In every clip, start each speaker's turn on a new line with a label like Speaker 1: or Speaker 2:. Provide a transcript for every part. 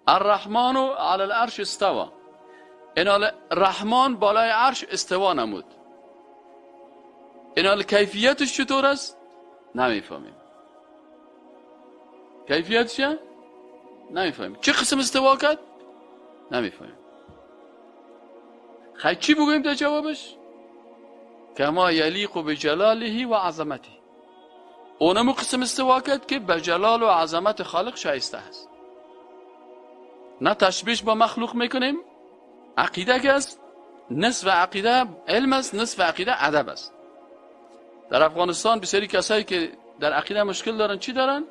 Speaker 1: الرحمن علی العرش استوا، اینال رحمان بالای عرش استوا نمود. اینال کیفیتش چطور است؟ نمیفهمیم. کیفیتش نمیفهمیم. چه قسم استوا کرد؟ نمیفهمیم. خیلی چی بگوییم در جوابش؟ کما یلیق بجلاله و عظمته. اونمو قسم استوا کرد که به جلال و عظمت خالق شایسته است. نه تشبیه با مخلوق میکنیم. عقیده که است، نصف عقیده علم است، نصف عقیده ادب است. در افغانستان بسیاری کسایی که در عقیده مشکل دارن چی دارن؟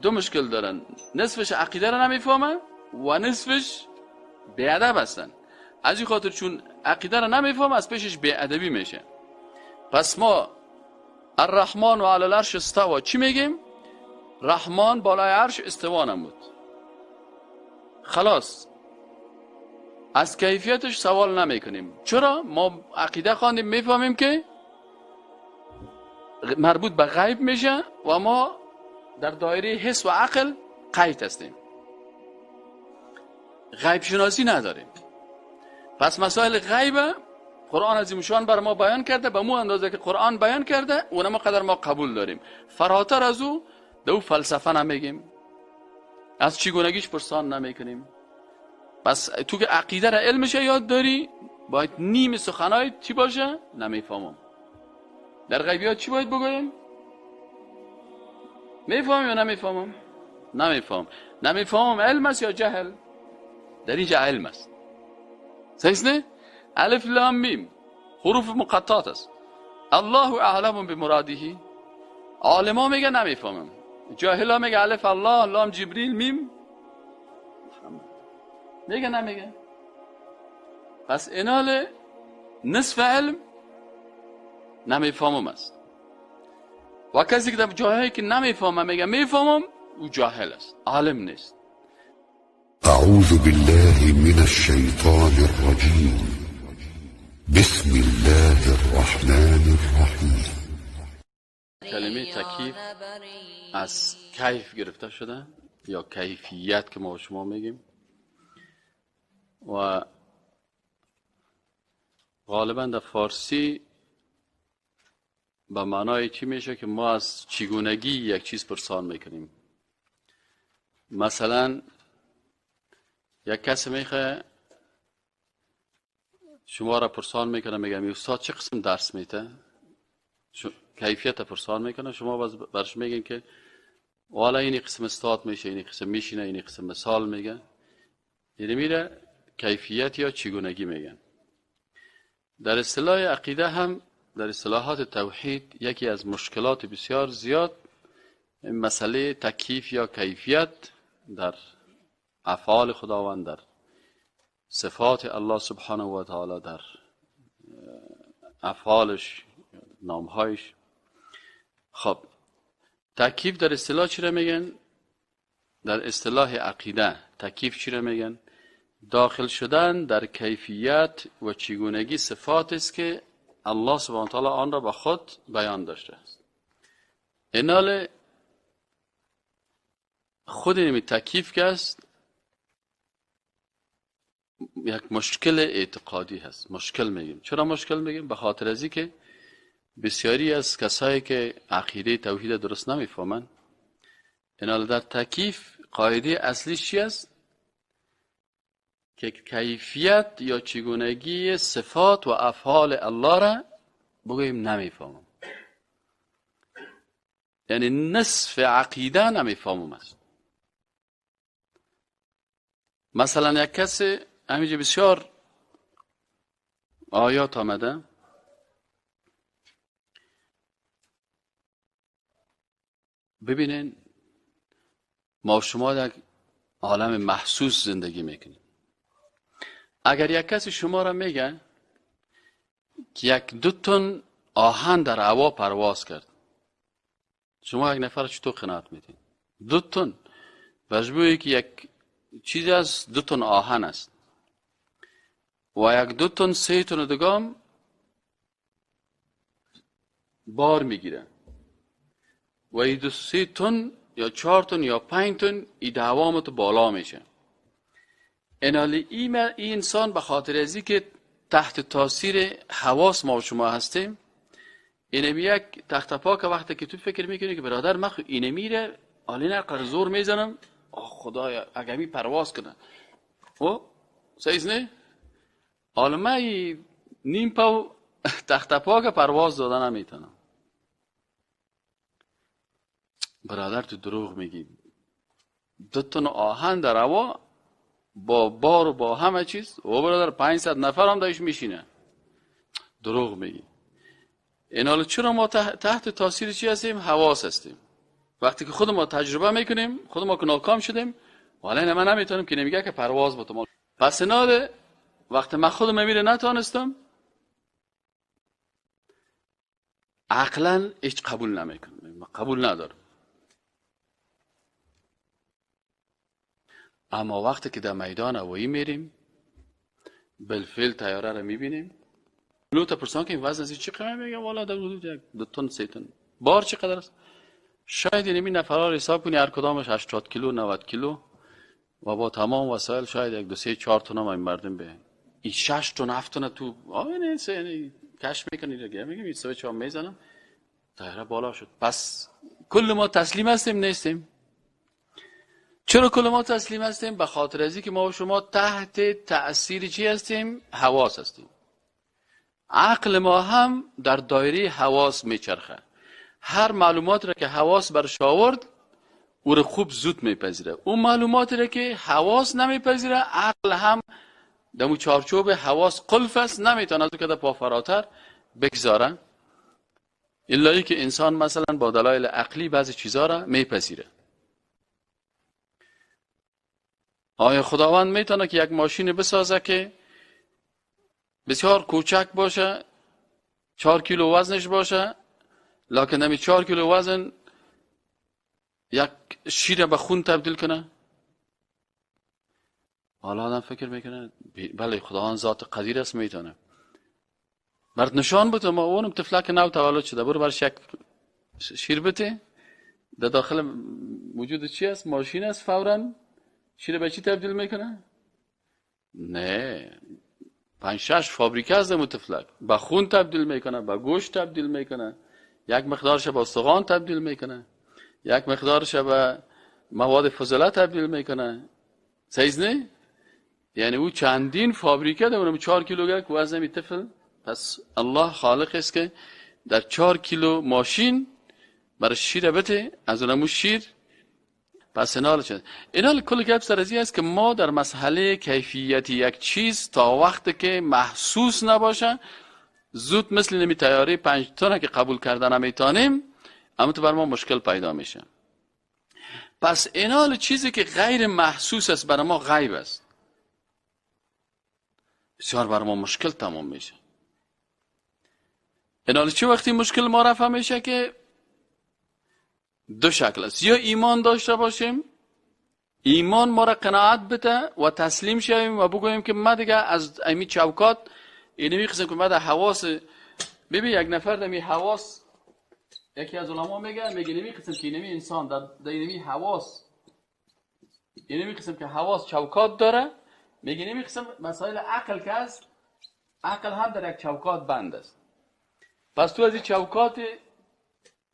Speaker 1: دو مشکل دارن، نصفش عقیده را نمیفهمن و نصفش بی‌ادب هستن. از این خاطر چون عقیده را نمیفهمه از پیشش بی‌ادبی میشه. پس ما الرحمن و علی العرش استوا چی میگیم؟ رحمان بالای عرش استوا نمود. خلاص، از کیفیتش سوال نمیکنیم. چرا؟ ما عقیده خواندیم، میفهمیم که مربوط به غیب میشه و ما در دایره حس و عقل قید هستیم، غیب شناسی نداریم. پس مسائل غیب قرآن عظیمشان بر ما بیان کرده، به مو اندازه که قرآن بیان کرده اونم قدر ما قبول داریم. فراتر از او دو فلسفه نمیگیم، از چگونگیش پرسان نمیکنیم. پس تو که عقیده را علمش یاد داری، باید نیم سخنای چی باشه؟ نمیفهمم. در غیبیات چی باید بگویم؟ میفهمم یا نمیفهمم؟ نمیفهم. نمیفهمم علم است یا جهل؟ در اینجا علم است. صحیح نه؟ الف لام میم حروف مقطعات است. الله اعلم بمراده. عالما میگه نمیفهمم، جاهلا میگه الف الله، لام جبریل، میم میگه نمیگه. پس اینال نصف علم نمیفهمم است. و کسی که در جاهایی که نمیفهمم میگه میفهمم، او جاهل است، عالم نیست.
Speaker 2: اعوذ بالله من الشیطان الرجیم. بسم الله الرحمن الرحیم.
Speaker 1: کلمه تکییف از کیف گرفته شده یا کیفیت که ما شما میگیم و غالبا در فارسی به معنای چی میشه که ما از چگونگی یک چیز پرسان میکنیم. مثلا یک کسی میخواه شما را پرسان میکنه، میگه استاد چه قسم درس میده، کیفیت پرسان میکنه. شما باز برش میگین که والا اینی قسم استاد میشه، اینی قسم میشینه، اینی قسم مثال میگه. یعنی میره کیفیت یا چگونگی میگن. در اصطلاح عقیده هم در اصطلاحات توحید یکی از مشکلات بسیار زیاد مسئله تکییف یا کیفیت در افعال خداوند، در صفات الله سبحانه و تعالی، در افعالش، نامهایش. خب تکییف در اصطلاح چی را میگن؟ در اصطلاح عقیده تکییف چی را میگن؟ داخل شدن در کیفیت و چگونگی صفات است که الله سبحانه و تعالی آن را به خود بیان داشته است. اینال خود این تکییف که است یک مشکل اعتقادی هست. مشکل میگیم. چرا مشکل میگیم؟ به خاطر از که بسیاری از کسایی که عقیده توحید درست نمیفهمند، اینال در تکییف قاعده اصلی چی است؟ که کیفیت یا چگونگی صفات و افعال الله را بگوییم نمیفهمم. یعنی نصف عقیده نمیفهمم است. مثلا یک کسی همینجا بسیار آیات آمده، ببینین ما شما در عالم محسوس زندگی میکنیم. اگر یک کسی شما را میگه که یک دو تن آهن در هوا پرواز کرد، شما یک نفر چطور قناعت میدین؟ دو تن مجبوری که یک چیز از دو تن آهن است و یک دو تن سه تن دیگه بار میگیره و این دو سه تن یا 4 تن یا 5 تن این دوامت بالا میشه. اینالی این انسان به خاطر ازی که تحت تاثیر حواس ما و شما هستیم، اینمی یک تخت پاک وقتی که تو فکر میکنی که برادر من اینه میره آلی نقدر زور میزنم، آه خدایا اگه می پرواز کنه، او صحیح نه؟ حالا من نیم پاو تخت پاک پرواز داده نمیتونم. برادر تو دروغ میگی، دو تن آهن در هوا با بار و با همه چیز، و برادر 500 نفر هم دایش میشینه. دروغ میگی. این حالا چرا ما تحت تاثیر چی هستیم؟ حواس هستیم. وقتی که خود ما تجربه میکنیم، خود ما که ناکام شدیم، ولی نه من نمیتونم که نمیگه که پرواز بتم. پس اینال وقتی من خودم میره نتانستم، عقلا هیچ قبول نمیکنم، من قبول ندارم. اما وقتی که در میدان هوایی میریم، بالفعل تیاره رو میبینیم، لوتا پرسان که این وزن از چی قیمه، میگه والا در حدود 1-2 تن 3 تن بار چقدر است. شاید اینمی نفرها رو حساب کنی، هر کدامش 80 کیلو 90 کیلو و با تمام وسایل شاید 1 2 3 4 تن هم این مردم به این 6 تن 7 تن تو آینه سه کش میکنی دیگه، میگم این 3 4 میزنم تیاره بالا شد. پس کل ما تسلیم هستیم نیستیم؟ چرا کل ما تسلیم هستیم؟ به خاطر از اینکه ما و شما تحت تأثیر چی هستیم؟ حواس هستیم. عقل ما هم در دایره حواس میچرخه. هر معلومات را که حواس برش آورد او را خوب زود میپذیره. اون معلومات را که حواس نمیپذیره، عقل هم در چارچوب حواس قلف است، نمیتونه از او که پا فراتر بگذاره، الا که انسان مثلا با دلایل عقلی بعضی چیزا را میپذیره. آیا خداوند میتونه که یک ماشین بسازه که بسیار کوچک باشه، 4 کیلو وزنش باشه، لکن نمی 4 کیلو وزن یک شیر به خون تبدیل کنه؟ حالا آدم فکر میکنه بله خداوند ذات قدیر است، میتونه. برات نشان بده، ما اونم طفلک نو تولد شده، برو برش یک شیر بده، در داخل وجود چی است؟ ماشین است، فوراً شیر به چی تبدیل میکنه؟ نه، 5-6 فابریکه از دمو طفلک به خون تبدیل میکنه، به گوشت تبدیل میکنه، یک مقدارش به استخوان تبدیل میکنه، یک مقدارش به مواد فضله تبدیل میکنه. صحیح نه؟ یعنی او چندین فابریکه داره، 4 کیلو که وزن طفل. پس الله خالق است که در 4 کیلو ماشین برای شیر بده، از اونمو شیر. پس اینال چه؟ اینال کل گپ سر از است که ما در مسئله کیفیت یک چیز تا وقتی که محسوس نباشه، زود مثل نمی تیاره 5 تن که قبول کردن نمیتونیم، اما تو بر ما مشکل پیدا میشه. پس اینال چیزی که غیر محسوس است بر ما غیب است، بسیار بر ما مشکل تمام میشه. اینال چه وقتی مشکل ما رفع میشه که دو شکل است: یا ایمان داشته باشیم، ایمان ما را قناعت بده و تسلیم شویم و بگوییم که ما دیگه از امی چوکات اینمی قسم که ما در حواس. ببین یک نفر در می حواس، یکی از علما میگه اینمی قسم که اینمی انسان در اینمی حواس، اینمی قسم که حواس چوکات داره، میگه اینمی قسم مسائل عقل که است، عقل هم در یک چوکات بند است. پس تو از این چوکات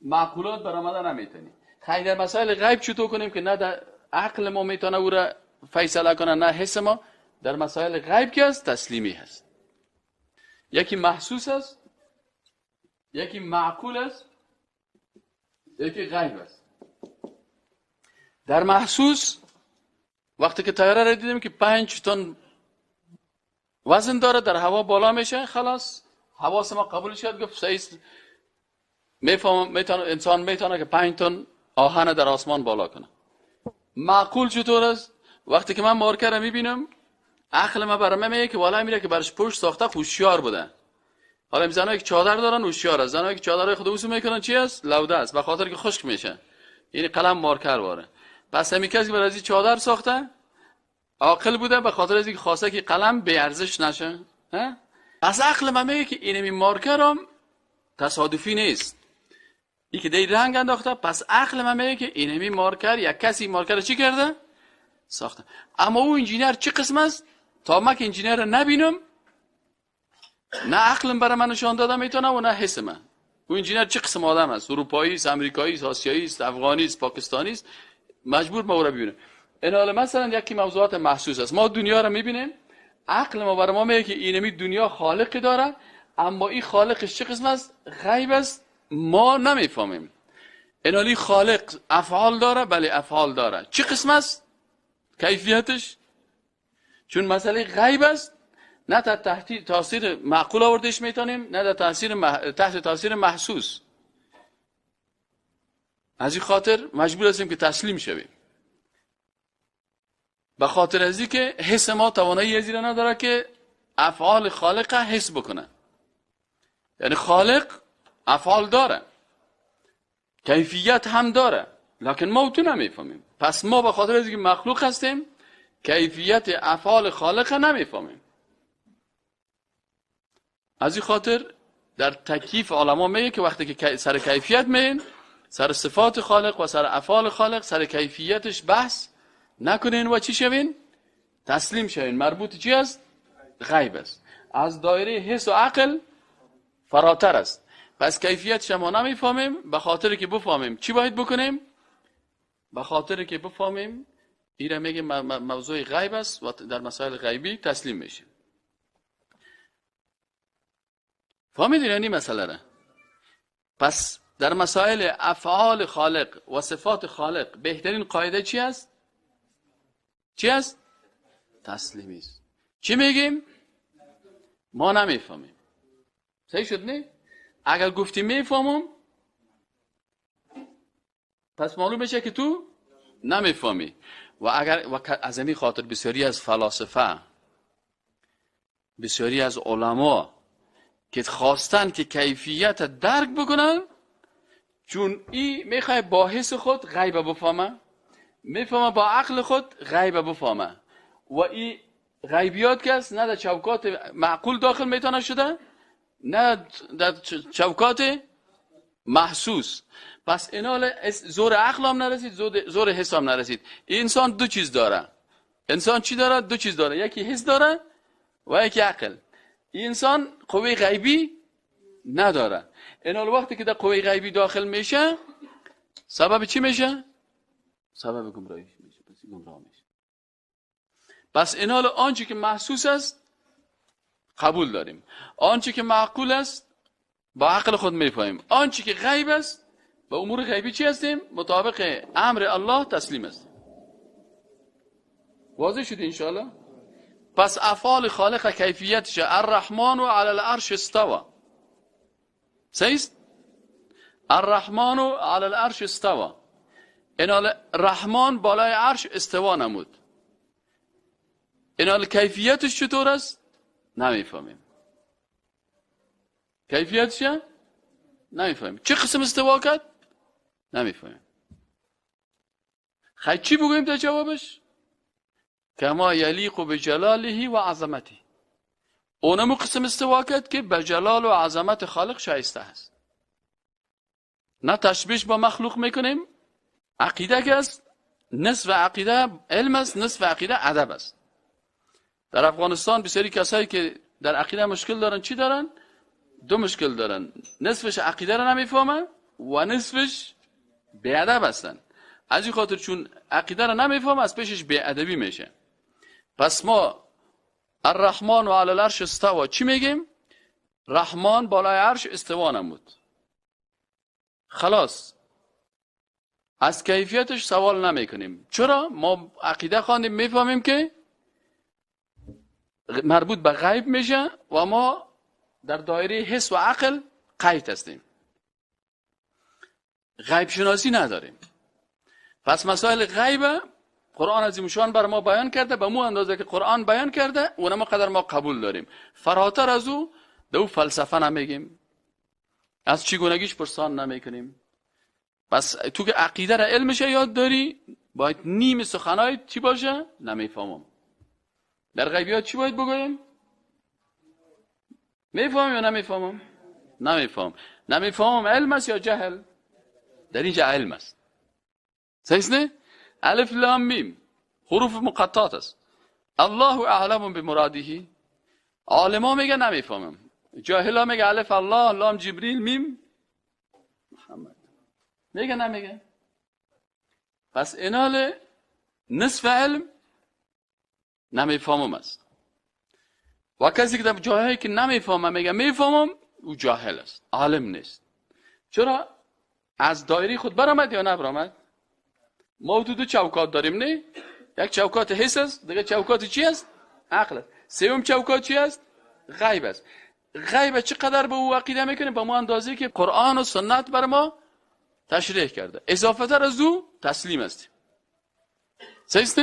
Speaker 1: معقولات برآمده نمیتونی. خیلی در مسائل غیب چطور کنیم که نه در عقل ما میتونه او را فیصله کنه، نه حس ما. در مسائل غیب که است تسلیمی هست. یکی محسوس است، یکی معقول است، یکی غیب است. در محسوس وقتی که طیاره را دیدیم که 5 تن وزن داره، در هوا بالا میشه، خلاص حواس ما قبول شد، گفت صحیح، میفهم میتونه انسان میتونه که 5 تن آهن در آسمان بالا کنه. معقول چطور است؟ وقتی که من مارکر رو میبینم، عقل ما برای من میگه که والا میره که برش پشت ساخته هوشیار بوده. حالا این زنایی که چادر دارن هوشیار است، زنایی که چادرهای خود اوسو میکنن چی است؟ لوده است، به خاطر که خشک میشه، یعنی قلم مارکر واره. پس همین کسی که برای از چادر ساخته عاقل بوده، به خاطر از اینکه خواسته که قلم بی ارزش نشه. پس عقل من میگه که اینمی مارکرم تصادفی نیست، این که دی رنگ انداخته. پس عقل من میگه که اینمی مارکر یک کسی مارکر چی کرده؟ ساخته. اما او انجینر چه قسم است؟ تا ما که انجینر را نبینم، نه عقلم برای من نشان داده میتونه و نه حس من. او انجینر چه قسم آدم است؟ اروپایی است، امریکایی است، آسیایی است، افغانی است، پاکستانی است، مجبور ما او را ببینم. این حالا مثلا یکی موضوعات محسوس است. ما دنیا را میبینیم، عقل ما برای ما میگه که اینمی دنیا خالقی داره، اما این خالقش چه قسم است؟ غیب است، ما نمیفهمیم. این حالی خالق افعال داره، بله افعال داره، چه قسم است؟ کیفیتش چون مسئله غیب است، نه تحت تاثیر معقول آوردش میتونیم، نه در تحت تاثیر محسوس. از این خاطر مجبور هستیم که تسلیم شویم، به خاطر از که حس ما توانایی از این نداره که افعال خالق حس بکنه. یعنی خالق افعال داره، کیفیت هم داره، لکن ما تو نمیفهمیم. پس ما به خاطر از اینکه مخلوق هستیم کیفیت افعال خالق نمیفهمیم. از این خاطر در تکییف علما میگه که وقتی که سر کیفیت میین، سر صفات خالق و سر افعال خالق، سر کیفیتش بحث نکنین و چی شوین؟ تسلیم شوین. مربوط چی است؟ غیب است، از دایره حس و عقل فراتر است. پس کیفیت شما نمیفهمیم. به خاطر که بفهمیم چی باید بکنیم؟ به خاطر که بفهمیم ایره میگه موضوع غیب است و در مسائل غیبی تسلیم میشیم. فهمیدین یعنی مسئله را؟ پس در مسائل افعال خالق و صفات خالق بهترین قاعده چی است؟ چی است؟ تسلیمی است. چی میگیم؟ ما نمیفهمیم. صحیح شد نه؟ اگر گفتی میفهمم، پس معلوم میشه که تو نمیفهمی. و اگر و از این خاطر بسیاری از فلاسفه، بسیاری از علما که خواستن که کیفیت درک بکنن، چون ای میخواه با حس خود غیب بفهمه، میفهمه با عقل خود غیب بفهمه، و ای غیبیات که است نه در چوکات معقول داخل میتونه شده، نه در چوکات محسوس. پس اینال زور عقل هم نرسید، زور حس هم نرسید. انسان دو چیز داره. انسان چی داره؟ دو چیز داره، یکی حس داره و یکی عقل. انسان قوه غیبی نداره. اینال وقتی که در قوه غیبی داخل میشه، سبب چی میشه؟ سبب گمراهی میشه. پس گمراه میشه. پس اینال آنچه که محسوس است قبول داریم، آنچه که معقول است با عقل خود میفهمیم، آنچه که غیب است با امور غیبی چی هستیم؟ مطابق امر الله تسلیم هستیم. واضح شد انشاءالله؟ پس افعال خالق کیفیتش الرحمن و علی العرش استوى. صحیح است؟ الرحمن و علی العرش استوى. اینال رحمان بالای عرش استوا نمود. اینال کیفیتش چطور است؟ نمیفهمیم. کیفیتش نمیفهمیم. چه قسم استوا کرد؟ نمیفهمیم. خیلی چی بگوییم در جوابش؟ کما یلیق بجلاله و عظمته. اونمو قسم استوا کرد که به جلال و عظمت خالق شایسته است. نه تشبیه با مخلوق میکنیم. عقیده که است، نصف عقیده علم است، نصف عقیده ادب است. در افغانستان بسیاری کسایی که در عقیده مشکل دارن چی دارن؟ دو مشکل دارن، نصفش عقیده را نمیفهمن و نصفش بی‌ادب هستن. از این خاطر چون عقیده را نمیفهمه از پیشش بی‌ادبی میشه. پس ما الرحمن و علی العرش استوا چی میگیم؟ رحمان بالای عرش استوا نمود. خلاص از کیفیتش سوال نمیکنیم. چرا؟ ما عقیده خواندیم میفهمیم که مربوط به غیب میشه و ما در دایره حس و عقل قید هستیم، غیب شناسی نداریم. پس مسائل غیب قرآن عظیم شان بر ما بیان کرده، به مو اندازه که قرآن بیان کرده اونم قدر ما قبول داریم. فراتر از او دو فلسفه نمیگیم، از چگونگیش پرسان نمیکنیم. پس تو که عقیده را علمش یاد داری باید نیم سخنای چی باشه؟ نمیفهمم. در غیبیات چی باید بگوییم؟ میفهمم یا نمیفهمم؟ نمیفهمم. نمیفهمم علم است یا جهل؟ در اینجا علم است. صحیح نه؟ الف لام میم. حروف مقطعات است. الله اعلم بمراده. عالما میگه نمیفهمم، جاهلا میگه الف الله، لام جبریل، میم محمد. میگه نمیگه. پس اینال نصف علم نمیفهمم است. و کسی که در جاهایی که نمیفهمم میگه میفهمم، او جاهل است، عالم نیست. چرا؟ از دایره خود برآمد یا نبرآمد؟ ما تو دو چوکات داریم، نه؟ یک چوکات حس است، دیگه چوکات چی است؟ عقل است. سوم چوکات چی است؟ غیب است. غیب چقدر به او عقیده میکنیم؟ به ما اندازه که قرآن و سنت بر ما تشریح کرده. اضافه تر از او تسلیم هستیم. صحیح است؟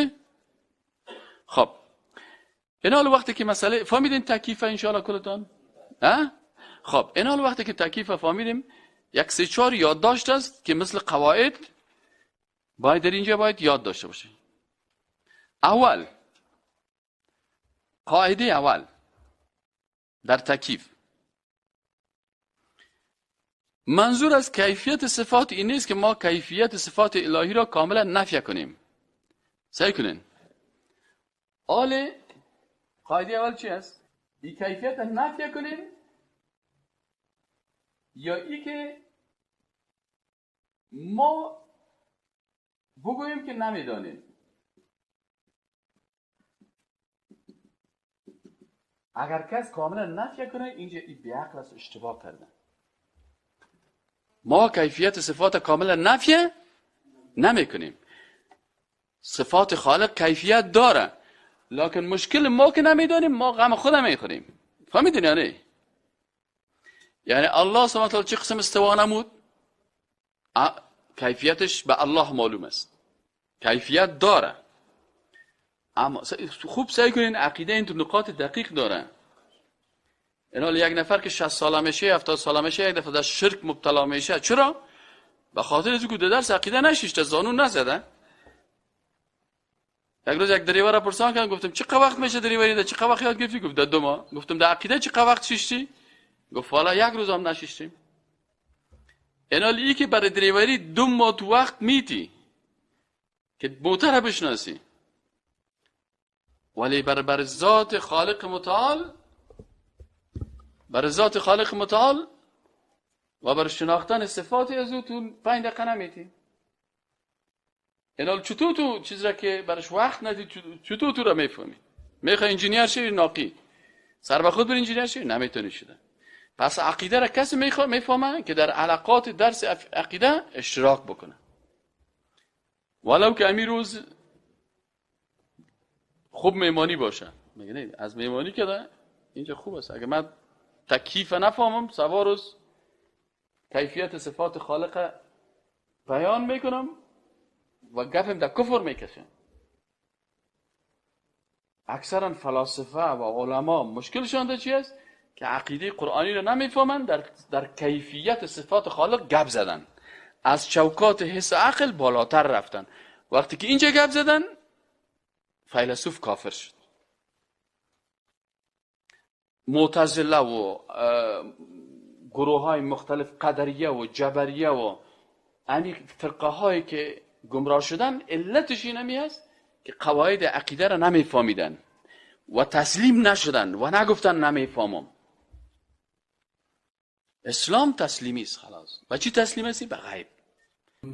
Speaker 1: خب این حال وقتی که مسئله فهمیدین تکییف ان شاء الله کلتان؟ ها؟ خب این حال وقتی که تکییف فهمیدیم، یک سه چهار یادداشت است که مثل قواعد باید در اینجا باید یاد داشته باشیم. اول، قاعده اول در تکییف، منظور از کیفیت صفات این نیست که ما کیفیت صفات الهی را کاملا نفی کنیم. سعی کنین. آل قاعده اول چی است؟ این کیفیت نفی کنیم یا ای که ما بگوییم که نمیدانیم. اگر کس کاملا نفی کنه، اینجا ای بیعقل است، اشتباه کرده. ما کیفیت صفات کاملا نفی نمی کنیم. صفات خالق کیفیت داره، لکن مشکل ما که نمیدانیم، ما غم خود میخوریم. فهمیدین یعنی؟ یعنی الله سبحانه وتعالی چه قسم استوا نمود؟ کیفیتش به الله معلوم است، کیفیت داره. اما خوب سعی کنین عقیده این تو نقاط دقیق داره. این یک نفر که 60 ساله میشه، 70 ساله میشه، یک دفعه در شرک مبتلا میشه. چرا؟ به خاطر از اینکه درس عقیده نشیشته، زانو نزده. یک روز یک دریور را پرسان کردم، گفتم چه وقت میشه دریوری ده؟ چه وقت یاد گرفتی؟ گفت در 2 ماه. گفتم در عقیده چه وقت شیشتی؟ گفت والا یک روز هم نشیشتیم. این حال ای که برای دریوری 2 ماه تو وقت میتی که موتر بشناسی، ولی بر ذات خالق متعال، بر ذات خالق متعال و بر شناختن صفات از او تو 5 دقیقه نمیتی. این چطور تو چیز را که برش وقت ندی چطور تو را میفهمی؟ میخوای انجینیر شی، ناقی سر به خود بر انجینیر شی، نمیتونی شده. پس عقیده را کسی میفهمه که در علاقات درس عقیده اشتراک بکنه، ولو که امیر روز خوب میمانی باشه. میگه نه از میمانی که اینجا خوب است. اگه من تکییف نفهمم، سوار روز کیفیت صفات خالق بیان میکنم و گپم در کفر میکشم. اکثرا فلاسفه و علما مشکلشان در چی است؟ که عقیده قرآنی را نمیفهمن، در کیفیت صفات خالق گپ زدن، از چوکات حس عقل بالاتر رفتن. وقتی که اینجا گپ زدن، فیلسوف کافر شد. معتزله و گروه های مختلف، قدریه و جبریه و همین فرقه هایی که گمراه شدن، علتش این همی است که قواعد عقیده را نمیفهمیدن و تسلیم نشدن و نگفتن نمیفهمم. اسلام تسلیمی است، خلاص. و چی تسلیم هستی؟ به غیب.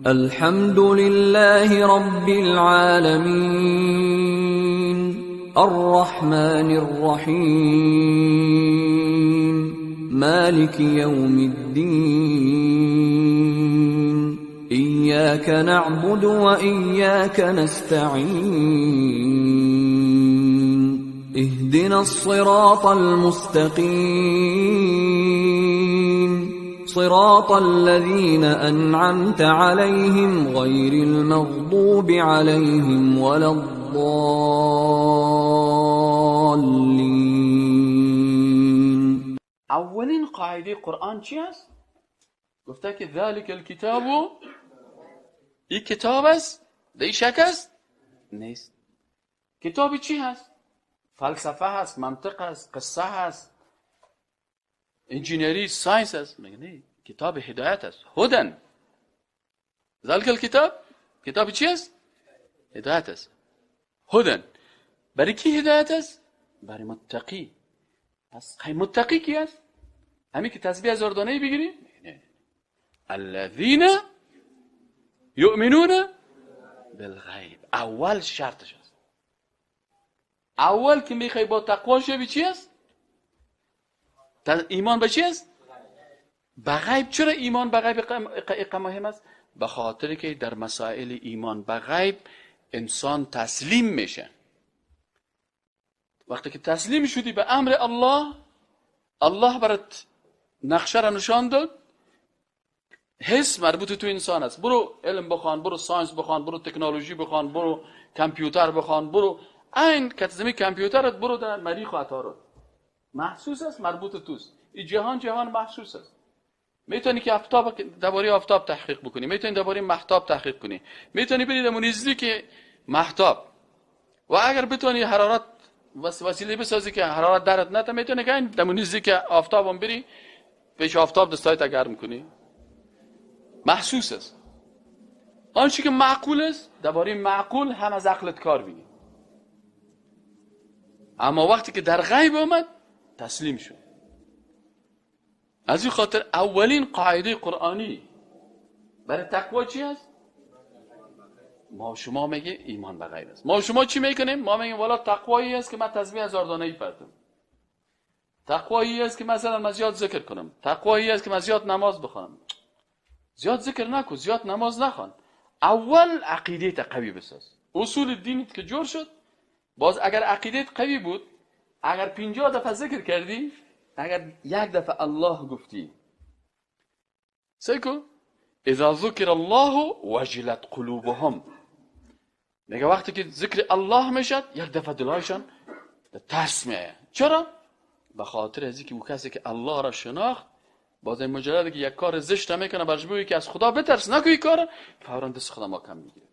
Speaker 3: الحمد لله رب العالمین الرحمن الرحیم مالک یوم الدین إياك نعبد وإياك نستعين اهدنا الصراط المستقيم صراط الذين أنعمت عليهم غير المغضوب عليهم ولا الضالين.
Speaker 1: اولین قاعده قرآن چی است؟ گفته که ذلك الكتاب، این کتاب است، در این شک است؟ نیست. کتاب چی هست؟ فلسفه هست، منطق هست، قصه هست، انجینری، science هست. میگه نه، کتاب هدایت است، هدن. ذلك الكتاب کتاب چی است؟ هدایت است. هدن برای کی هدایت است؟ برای متقی. پس متقی کی است؟ همین که تسبیح هزار دانه بگیری؟ نه. الذین یؤمنون بالغیب. اول شرطش است. اول که میخوای با تقوا شوی چی است؟ ایمان به چی است؟ به غیب. چرا ایمان به غیب مهم است؟ به خاطر که در مسائل ایمان به غیب انسان تسلیم میشه. وقتی که تسلیم شدی به امر الله، الله برات نقشه را نشان داد. حس مربوط تو انسان است. برو علم بخوان، برو science بخوان، برو تکنولوژی بخوان، برو کامپیوتر بخوان، برو این کتزمی کامپیوترت برو در مریخ و عطارد. محسوس است، مربوط توست. این جهان جهان محسوس است. میتونی که آفتاب، درباره آفتاب تحقیق بکنی، میتونی درباره مهتاب تحقیق کنی، میتونی بری در نزدیک که مهتاب، و اگر بتونی حرارت وسیله بسازی که حرارت درت نته، میتونی که این در نزدیک آفتاب هم بری، پیش آفتاب دستایت گرم کنی. محسوس است. آنچه که معقول است، درباره معقول هم از عقلت کار بگیر. اما وقتی که در غیب آمد تسلیم شد. از این خاطر اولین قاعده قرآنی برای تقوا چی است؟ ما شما میگه ایمان به غیب است. ما شما چی میکنیم؟ ما میگیم والا تقوایی است که من تسبیح هزار دانه ای پرتم، تقوایی است که مثلا من زیاد ذکر کنم، تقوایی است که من زیاد نماز بخوانم. زیاد ذکر نکن، زیاد نماز نخوان. اول عقیده قوی بساز. اصول دینت که جور شد، باز اگر عقیده قوی بود، اگر 50 دفعه ذکر کردی، اگر یک دفعه الله گفتی، سیکو اذا ذکر الله وجلت قلوبهم، میگه وقتی که ذکر الله میشد یک دفعه دلایشان ترس میآید. چرا؟ به خاطر از اینکه او کسی که الله را شناخت، باز این مجرد که یک کار زشت میکنه برش بگویی که از خدا بترس نکوی کار، فورا دست خدا ما کم میگیره.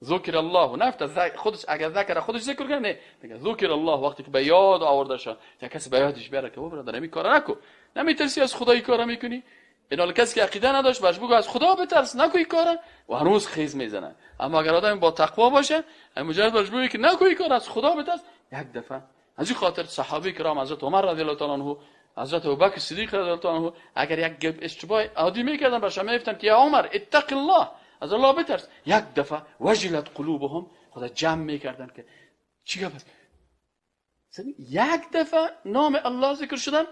Speaker 1: ذکر الله نفت خودش، اگر ذکر خودش ذکر کنه، نه، میگه ذکر الله وقتی که به یاد آورده شد، یک کسی به یادش بیاره که برادر این کار نکو، نمیترسی از خدا این کارو میکنی؟ این حال کسی که عقیده نداشت برش بگو از خدا بترس نکوی کار، و هنوز خیز میزنه. اما اگر آدم با تقوا باشه، مجرد برش بگو که نکوی کار، از خدا بترس، یک دفعه. از این خاطر صحابه کرام، حضرت عمر رضی الله تعالی عنه، حضرت ابوبکر صدیق رضی الله تعالی عنه، اگر یک اشتباه عادی میکردن برش میگفتن که یا عمر اتق الله، از الله بترس، یک دفعه وجلت قلوبهم، خدا جمع میکردن که چی گفت؟ یک دفعه نام الله ذکر شدن،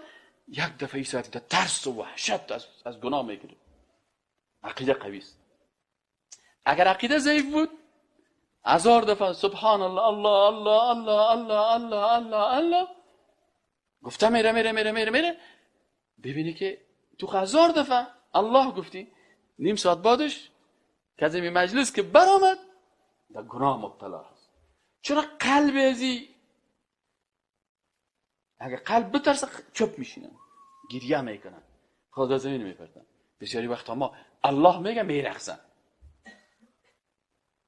Speaker 1: یک دفعه ایسا ترس و وحشت از گناه میگیره. عقیده قوی است. اگر عقیده ضعیف بود، هزار دفعه سبحان الله الله الله الله الله الله الله الله گفته میره میره میره میره میره، ببینی که تو هزار دفعه الله گفتی، نیم ساعت بعدش کسی مجلس که برآمد در گناه مبتلا هست. چرا؟ قلب ازی اگر قلب بترسه چپ میشینن، گریه میکنن، خدا زمین میپرتن. بسیاری وقتا ما الله میگه میرقصن،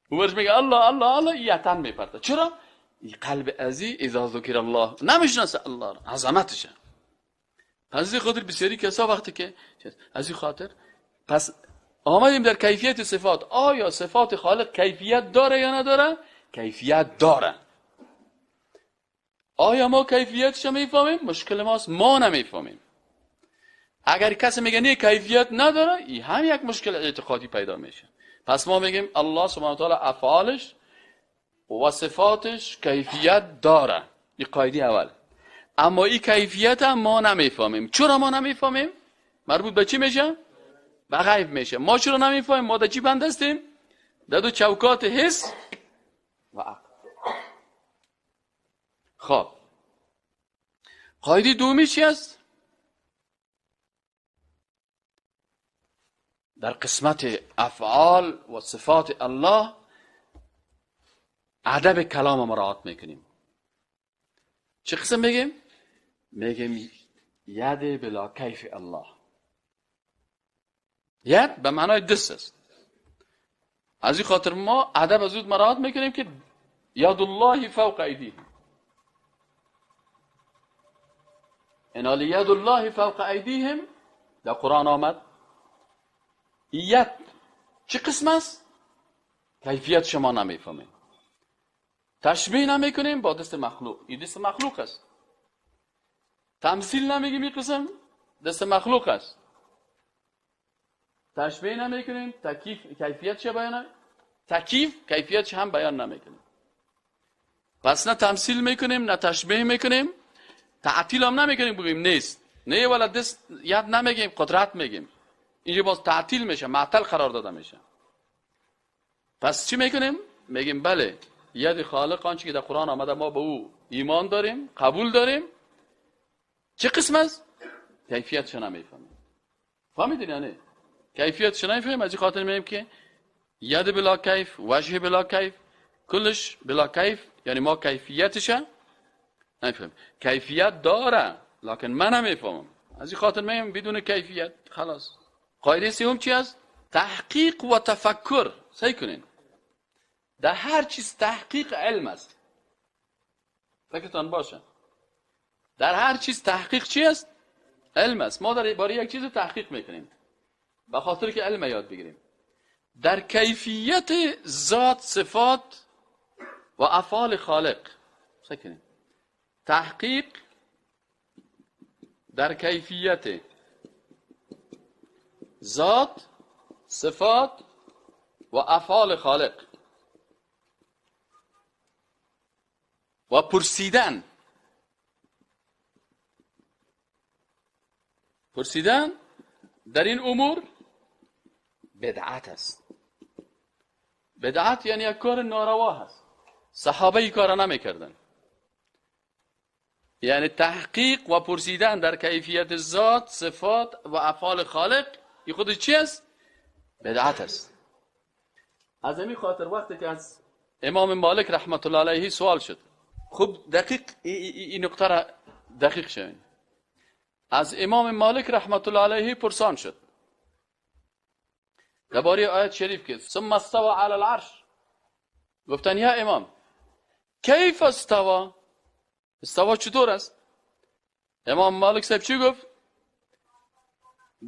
Speaker 1: او برش میگه الله الله الله، یتن میپرته. چرا؟ این قلب ازی اذا ذکر الله نمیشناسه الله را، عظمتشه. پس این خاطر بسیاری کسا وقتی که از این خاطر پس آمدیم در کیفیت صفات. آیا صفات خالق کیفیت داره یا نداره؟ کیفیت داره. آیا ما کیفیتش میفهمیم؟ مشکل ماست، ما نمیفهمیم. اگر کسی میگه نه کیفیت نداره، این هم یک مشکل اعتقادی پیدا میشه. پس ما میگیم الله سبحانه و تعالی افعالش و صفاتش کیفیت داره، این قاعده اول. اما این کیفیت هم ما نمیفهمیم. چرا ما نمیفهمیم؟ مربوط به چی میشه؟ به غیب میشه. ما چرا نمیفهمیم؟ ما در چی بند هستیم؟ در دو چوکات حس و عقل. خب قاعده دومی چی است؟ در قسمت افعال و صفات الله ادب کلام مراعات میکنیم. چه قسم میگیم؟ میگیم ید بلا کیف الله. ید به معنای دست است. از این خاطر ما ادب از مراعات میکنیم که ید الله فوق ایدیهم. ان ید الله فوق ایدیهم در قرآن آمد. ید چه قسم است؟ کیفیت شما نمیفهمید. تشبیه نمیکنیم با دست مخلوق، این دست مخلوق است. تمثیل نمیگیم، این قسم دست مخلوق است. تشبیه نمیکنیم، تکییف کیفیتش بیان، تکییف کیفیتش هم بیان نمیکنیم. پس نه تمثیل میکنیم، نه تشبیه میکنیم، تعطیل هم نمیکنیم بگیم نیست، نه ولی دست یاد نمیگیم، قدرت میگیم. اینجا باز تعطیل میشه، معطل قرار داده میشه. پس چی میکنیم؟ میگیم بله ید خالق آنچه که در قرآن آمده ما به او ایمان داریم، قبول داریم. چه قسم است؟ کیفیتش نمیفهمیم. فهمیدین یعنی؟ کیفیتش نمیفهمیم، از این خاطر میگیم که ید بلا کیف، وجه بلا کیف، کلش بلا کیف، یعنی ما کیفیتش نمیفهمیم. کیفیت داره لکن من نمیفهمم، از این خاطر میگم بدون کیفیت خلاص. قاعده سوم چی است؟ تحقیق و تفکر. سعی کنین در هر چیز تحقیق علم است. فکرتان باشه در هر چیز تحقیق چی است؟ علم است. ما در باره یک چیز تحقیق میکنیم به خاطر که علم یاد بگیریم. در کیفیت ذات، صفات و افعال خالق سعی کنیم تحقیق در کیفیت ذات، صفات و افعال خالق و پرسیدن، پرسیدن در این امور بدعت است. بدعت یعنی یک کار ناروا هست. صحابه این کار نمیکردن. یعنی تحقیق و پرسیدن در کیفیت ذات، صفات و افعال خالق این خود چی است؟ بدعت است. از همین خاطر وقتی که از امام مالک رحمت الله علیه سوال شد، خوب دقیق این نقطه را دقیق شوین. از امام مالک رحمت الله علیه پرسان شد درباره آیت شریف که ثم استوى علی العرش. گفتن یا امام کیف استوى؟ استوا چطور است؟ امام مالک صاحب چی گفت؟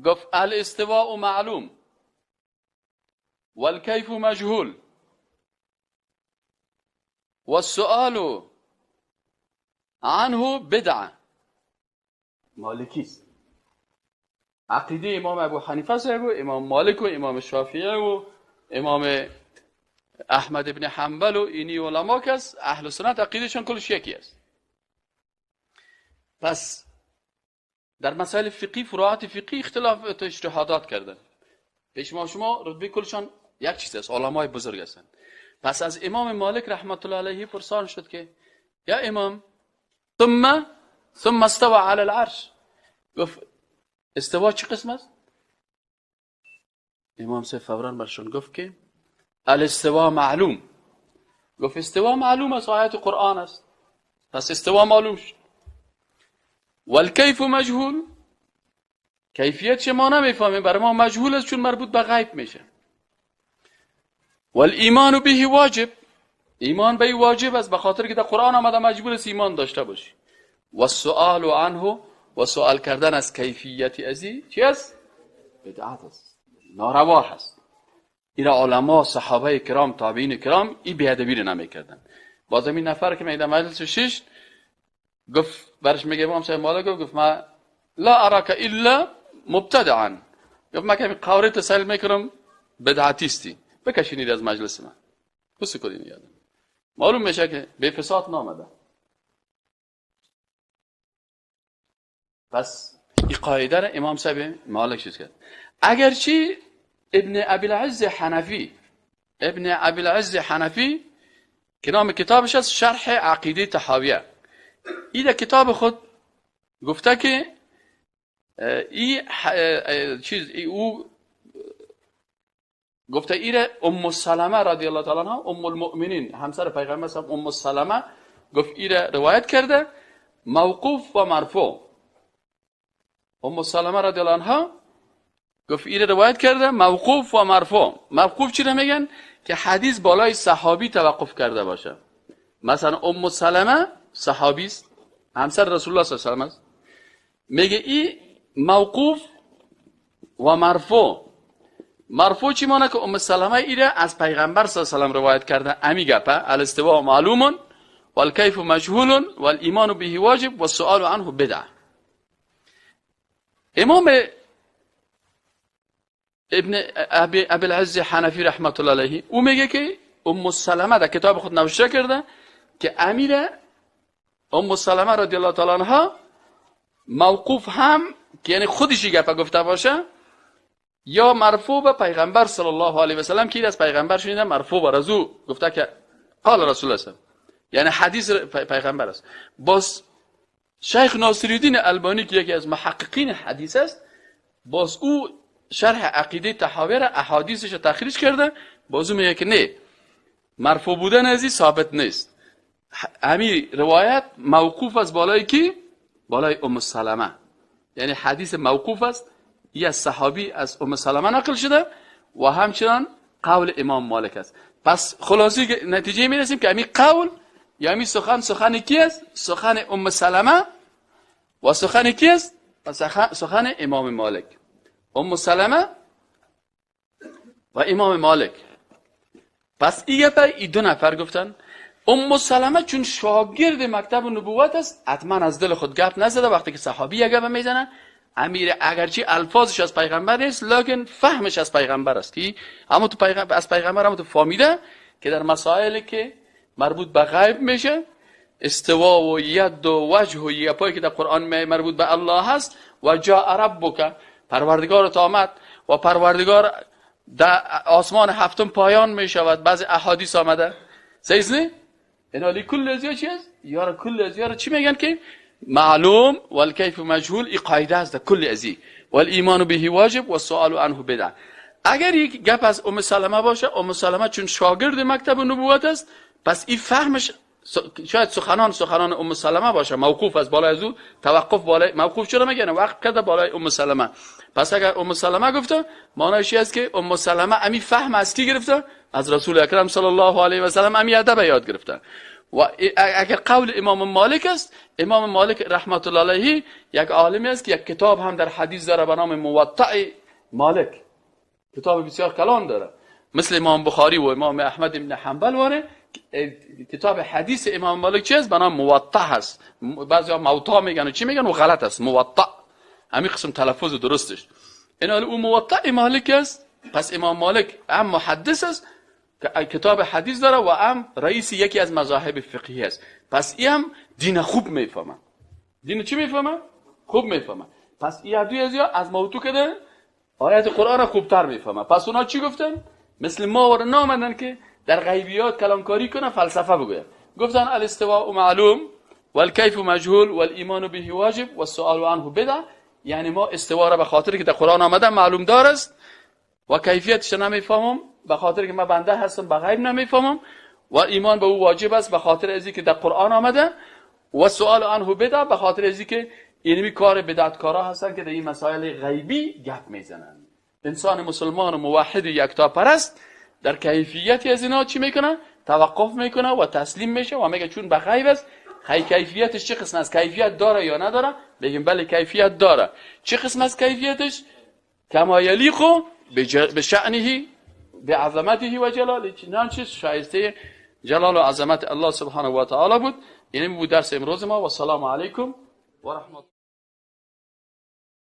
Speaker 1: گفت الاستواء معلوم والکیف مجهول والسؤال عنه بدعه. مالکی است. عقیده امام ابو حنیفه صاحب و امام مالک و امام شافعی و امام احمد ابن حنبل و اینی علما کس اهل سنت عقیدهشان کلش یکی است. پس در مسائل فقهی، فروعات فقهی اختلاف اجتهادات کردن. پیش ما شما رتبه کلشان یک چیز است، علمای بزرگ هستند. پس از امام مالک رحمت الله علیه پرسان شد که یا امام ثم استوى علی العرش. گفت استوا چه قسم است؟ امام صاحب فوراً برشون گفت که الاستوا معلوم. گفت استوا معلوم است، آیات قرآن است. پس استوا معلوم شد. والکیف مجهول، کیفیت چه ما نمیفهمیم، برای ما مجهول است چون مربوط به غیب میشه. والایمان به واجب، ایمان به واجب است به خاطر که در قرآن آمده مجبور است ایمان داشته باشی. و سؤال عنه، و سؤال کردن از کیفیت ازی چی است؟ بدعت است، ناروا هست. این علما، صحابه کرام، تابعین کرام این بی‌ادبی رو نمیکردن. باز این نفر که میدم مجلس شش گفت برش میگه امام صاحب مالک گفت ما لا اراک الا مبتدعا. گفت من که قوره تسل میکنم بدعتیستی، بکشینید از مجلس من، بس کنین یادم. معلوم میشه که به فساد نامده. پس این قاعده را امام صاحب مالک چیز کرد. اگرچه ابن ابی العز حنفی، ابن ابی العز حنفی که نام کتابش است شرح عقیده طحاویه، این در کتاب خود گفته که ای چیز ای او گفته ایره ام سلمه رضی الله تعالی عنها، ام المؤمنین، همسر پیغمبر صلی ام سلمه، گفت ایره روایت کرده موقوف و مرفوع. ام سلمه رضی الله عنها گفت ایره روایت کرده موقوف و مرفوع. موقوف چی رو میگن؟ که حدیث بالای صحابی توقف کرده باشه. مثلا ام سلمه صحابی است، همسر رسول الله صلی الله علیه و سلم است. میگه ای موقوف و مرفوع. مرفوع چی مانه که ام سلمه ایره از پیغمبر صلی الله علیه و سلم روایت کرده. امی گپه الاستواء معلوم والکیف مجهول والایمان به واجب والسؤال عنه بدعه. امام ابن ابی العز حنفی رحمت الله علیه او میگه که ام سلمه در کتاب خود نوشته کرده که امیر ام سلمه رضی الله تعالی عنها موقوف هم که یعنی خودش گپه گفته باشه یا مرفوع به پیغمبر صلی الله علیه و سلم که از پیغمبر شنیده، مرفوع بر از او گفته که قال رسول الله صلی، یعنی حدیث پیغمبر است. باز شیخ ناصرالدین البانی که یکی از محققین حدیث است، باز او شرح عقیده طحاوی را احادیثش تخریج کرده، باز او میگه که نه، مرفوع بودن ازی ثابت نیست، همین روایت موقوف است بالای کی؟ بالای ام سلمه، یعنی حدیث موقوف است، ای از صحابی از ام سلمه نقل شده و همچنان قول امام مالک است. پس خلاصی نتیجه میرسیم که همین قول یا همین سخن، سخن کی است؟ سخن ام سلمه و سخن کی است؟ سخن امام مالک. ام سلمه و امام مالک. پس ای دو نفر گفتن. ام سلمه چون شاگرد مکتب نبوت است، حتما از دل خود گپ نزده. وقتی که صحابی یک گپ میزنه، امیر اگرچه الفاظش از پیغمبر نیست، لکن فهمش از پیغمبر است که اما تو پیغمبر از پیغمبر هم تو فهمیده که در مسائلی که مربوط به غیب میشه، استوا و ید و وجه و یپایی که در قرآن مربوط به الله هست، و جاء ربک، پروردگار آمد و پروردگار در آسمان هفتم پایان میشود، بعضی احادیث آمده. صحیح نه؟ اینا کل از چی است؟ یار کل از یار چی میگن که معلوم والکیف مجهول، ای قاعده است در کل ازی، والایمان به واجب والسؤال عنه بدعه. اگر یک گپ از ام سلمه باشه، ام سلمه چون شاگرد مکتب نبوت است، پس این فهمش شاید سخنان ام سلمه باشه، موقوف از بالای از او توقف بالای موقوف چرا میگن وقف کرده بالای ام سلمه. پس اگر ام سلمه گفته، معنیش است که ام سلمه امی فهم از کی گرفته؟ از رسول اکرم صلی الله علیه و سلم امی ادب یاد گرفته. و اگر قول امام مالک است، امام مالک رحمت الله علیه یک عالمی است که یک کتاب هم در حدیث داره به نام موطأ مالک، کتاب بسیار کلان داره، مثل امام بخاری و امام احمد بن حنبل واره. کتاب حدیث امام مالک چیز به نام موطأ هست، بعضیا موطا میگن و چی میگن و غلط است، موطأ همین قسم تلفظ درستش. اینا او موطأ مالک است. پس امام مالک هم محدث است، کتاب حدیث داره و هم رئیس یکی از مذاهب فقهی است. پس ای هم دین خوب میفهمه. دین چی میفهمه؟ خوب میفهمه. پس ای دوی از از موضوع کده آیات قرآن را خوبتر میفهمه. پس اونا چی گفتن؟ مثل ما ور نامدن که در غیبیات کلامکاری کنه، فلسفه بگوید. گفتن الاستواء معلوم والکیف مجهول والایمان به واجب والسؤال عنه بدعه. یعنی ما استوا را به خاطر که در قرآن آمده معلوم دار است و کیفیتش نمیفهمم، به خاطر که من بنده هستم به غیب نمیفهمم، و ایمان به او واجب است به خاطر ازی که در قرآن آمده، و سؤال عنه بدعه به خاطر ازی که اینمی کار بدعتکارا هستن که در این مسائل غیبی گپ میزنن. انسان مسلمان و موحد یکتاپرست در کیفیت از اینا چی میکنه؟ توقف میکنه و تسلیم میشه و میگه چون به غیب است، کیفیتش چه قسم است؟ کیفیت داره یا نداره؟ بگیم بله کیفیت داره. چه قسم است کیفیتش؟ کما یلیق بشأنه بعظمته و جلاله، چنانچه شایسته جلال و عظمت الله سبحانه و تعالی بود. این بود درس امروز ما و سلام علیکم و رحمت.